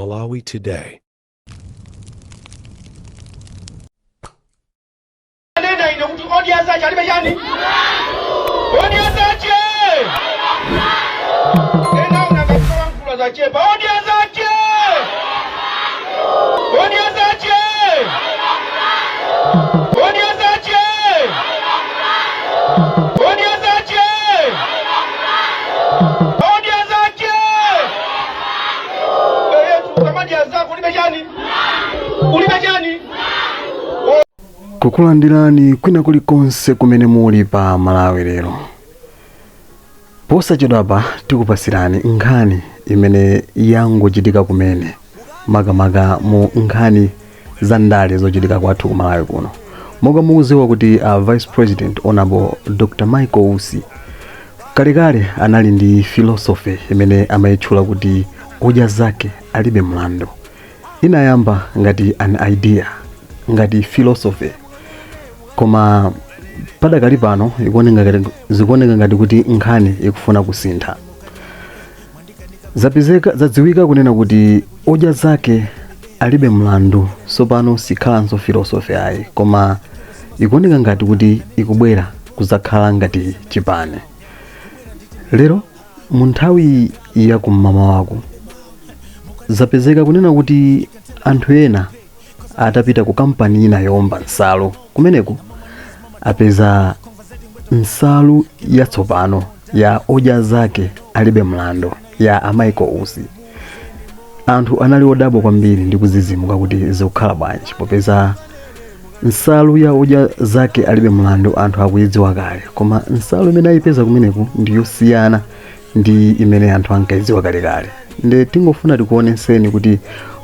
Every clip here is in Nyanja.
Malawi Today. Nena ine kuti Odya Zake alibe chani? Odya Zake! Ena unangakulankhula zachepa. Odya Zake! Odya Zake! Odya Zake! Odya Zake! Odya Zake! Ukamadya zako ulibe chani? Ulibe chani? Kukulandirani kwina kulikonse kumene muli pa Malawi Lero. Posachedwapa tikupasirani nkhani imene yangochitika kumene, makamaka mu nkhani za ndale zochitika kwathu ku Malawi kuno. Monga mukudziwa kuti a Vice President Honorable Dr. Michael Usi kalekale anali ndi philosophy imene amayitchula kuti odya zake alibe mlandu. Inayamba ngati an idea, ngati philosophy, koma padakali pano zikuoneka ngati kuti nkhani ikufuna kusintha. Zapezeka zadziwika kunena kuti odya zake alibe mlandu tsopano sikhalanso philosophy ayi, koma ikuoneka ngati kuti ikubwera kuzakhala ngati chipani. Lero mu nthawi ya kum'mamawaku zapezeka kunena kuti anthu ena atapita ku kampani ina yowomba nsalu, kumeneku apeza nsalu yatsopano ya odya zake alibe mlandu ya a Michael Usi. Anthu anali odabwa kwambiri ndi kuzizimuka kuti zikukhala bwanji, popeza nsalu ya odya zake alibe mlandu anthu akuidziwa kale, koma nsalu imene ayipeza kumeneku ndi yosiyana ndi imene anthu ankayidziwa kalekale. Nde tingofuna tikuonetseni kuti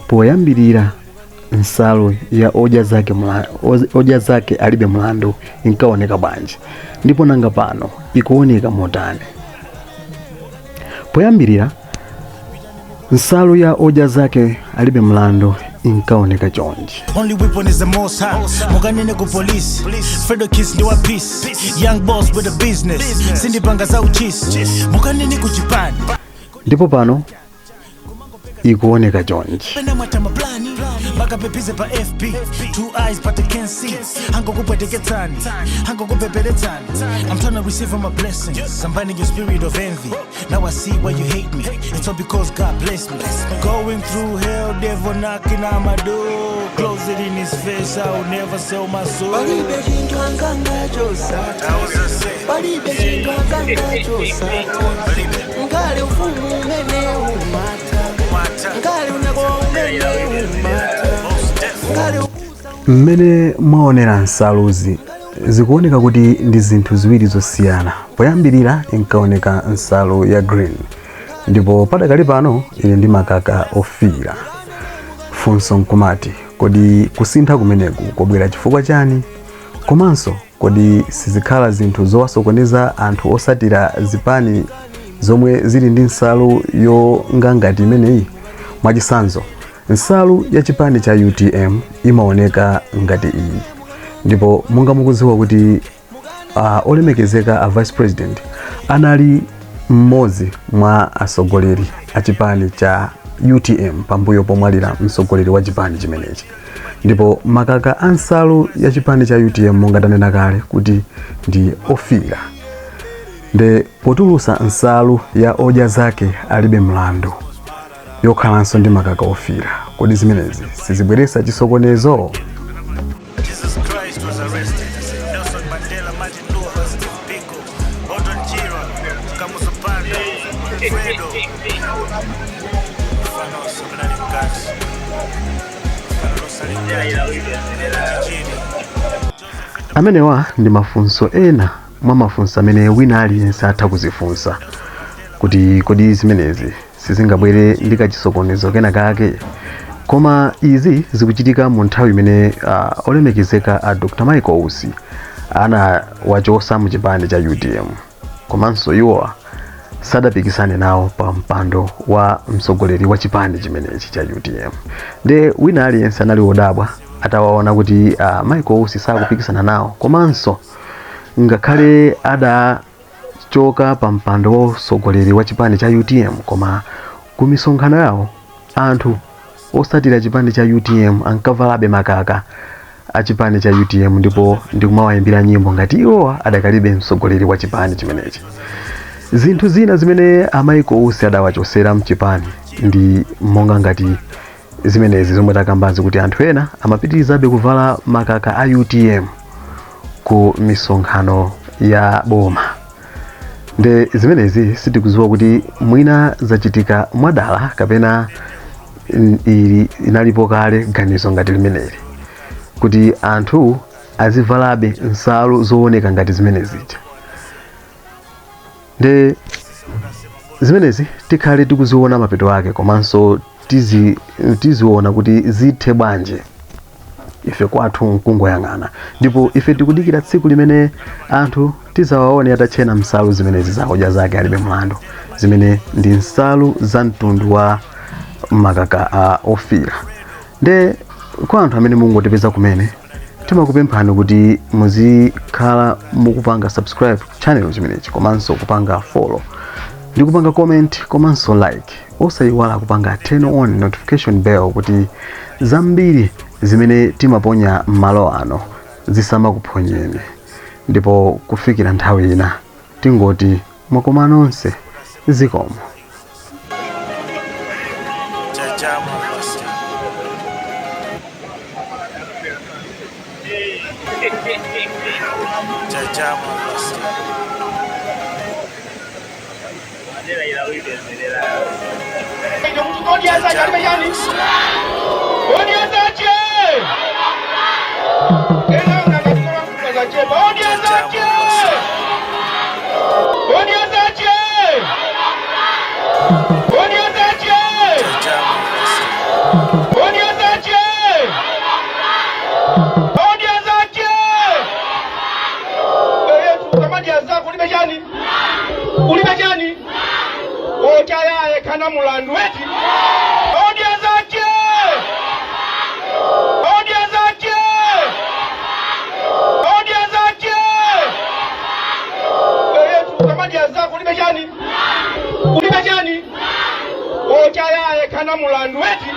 poyambirira nsalu ya odya zake alibe mlandu inkaoneka bwanji, ndipo nanga pano ikuoneka motani. Poyambirira nsalu ya odya zake alibe mlandu inkaoneka chonchi. Only weapon is the Most High. Mukanene ku police. Fredokiss ndi wa peace. Young boss with a business. Sindipanga za uchisi. Mukanene ku chipani. Ndipo pano ikuoneka chonchi. Pena mwata maplani. Bakapepize pa FB. Two eyes but they can't see. Angokupweteketsani. Angokupeperetsani. I'm trying to receive all my blessings. I'm binding your spirit of envy. Now I see why you hate me. It's all because God blessed me. Going through hell, devil knocking on my door. Close it in his face, I will never sell my soul. Palibe chinthu anzanga chosatha, palibe chinthu anzanga chosatha, ngale ufumu umene umatha, ngale unako umene umatha, ngale ukusa. Mmene mwaonera nsaluzi, zikuoneka kuti ndi zinthu ziwiri zosiyana. Poyambirira inkaoneka nsalu ya green, ndipo padakali pano ili ndi makaka ofiira. Funso nkumati, kodi kusintha kumeneku kwabwera chifukwa chani? Komanso kodi sizikhala zinthu zowasokoneza anthu osatira zipani zomwe zili ndi nsalu yonga ngati imeneyi? Mwachitsanzo, nsalu ya chipani cha UTM imaoneka ngati iyi, ndipo monga mukudziwa kuti olemekezeka a Vice President anali mmodzi mwa atsogoleri a chipani cha UTM pambuyo pomwalira mtsogoleri wa chipani chimenechi. Ndipo makaka a nsalu ya chipani cha UTM, monga tanena kale kuti ndi ofiira, nde potulusa nsalu ya odya zake alibe mlandu yokhalanso ndi makaka ofiira, kodi zimenezi sizibweretsa chisokonezo? Jesus Christ was arrested. Nelson Mandela, Martin Luther, Steve Biko, Orton Chirwa, Kamuzu Banda, Fredo. Mfano Somenani Mkati. Mfano Salim Chichini. Amenewa ndi mafunso ena mwa mafunso amene wina aliyense atha kuzifunsa kuti kodi zimenezi sizingabwere ndi kachisokonezo kena kake? Koma izi zikuchitika mu nthawi imene olemekezeka a Dr. Michael Usi anawachosa mu chipani cha UTM, komanso iwowa sadapikisane nawo pa mpando wa mtsogoleri wa chipani chimenechi cha UTM. Nde wina aliyense anali wodabwa atawaona kuti Michael Usi sakupikisana nawo, komanso ngakhale adachoka pa mpando wa utsogoleri wa chipani cha UTM, koma ku misonkhano yawo anthu Osatira chipani cha UTM ankavalabe makaka a chipani cha UTM ndipo ndikumawayimbira nyimbo ngati iwowa adakalibe mtsogoleri wa chipani chimenechi. Zinthu zina zimene a Michael Usi adawachosera mchipani ndi monga ngati zimenezi zomwe takambazi, kuti anthu ena amapitirizabe kuvala makaka a UTM ku misonkhano ya boma. Nde zimenezi sitikudziwa kuti mwina zachitika mwadala kapena ili inalipo kale ganizo ngati limeneli kuti anthu azivalabe nsalu zooneka ngati zimene zija. Nde zimenezi tikhale tikuziona mapeto ake, komanso tiziona kuti zithe bwanji. Ife kwathu nkungoyang'ana, ndipo ife tikudikira tsiku limene anthu tizawaone atatchena nsalu zimenezi za Odya Zake Alibe Mlandu, zimene ndi nsalu za mtundu wa makaka a ofira. Nde kwa anthu amene mungotipeza kumene, timakupemphani kuti muzikhala mukupanga subscribe channel chimenechi, komanso kupanga follow ndi kupanga comment komanso like. Osayiwala kupanga turn on notification bell kuti zambiri zimene timaponya m'malo ano zisamakuphonyeni. Ndipo kufikira nthawi ina, tingoti mwakoma nonse, zikomo. Jaja Mombasa. Jaja Mombasa. Ine kuti Odya Zake Alibe chani? Odya Zake! Ena ngati zachepa. Odya Zake! Odya Zake! Odya Zake! Jaja Mombasa. Odya Zake! Odya Zake! Ukamadya zako ulibe chani? Ulibe chani? Ochayaye kana mulandu eti? Odya Zake! Odya Zake! Odya Zake! Ukamadya zako ulibe chani? Ulibe chani? Ochayaye kana mulandu eti?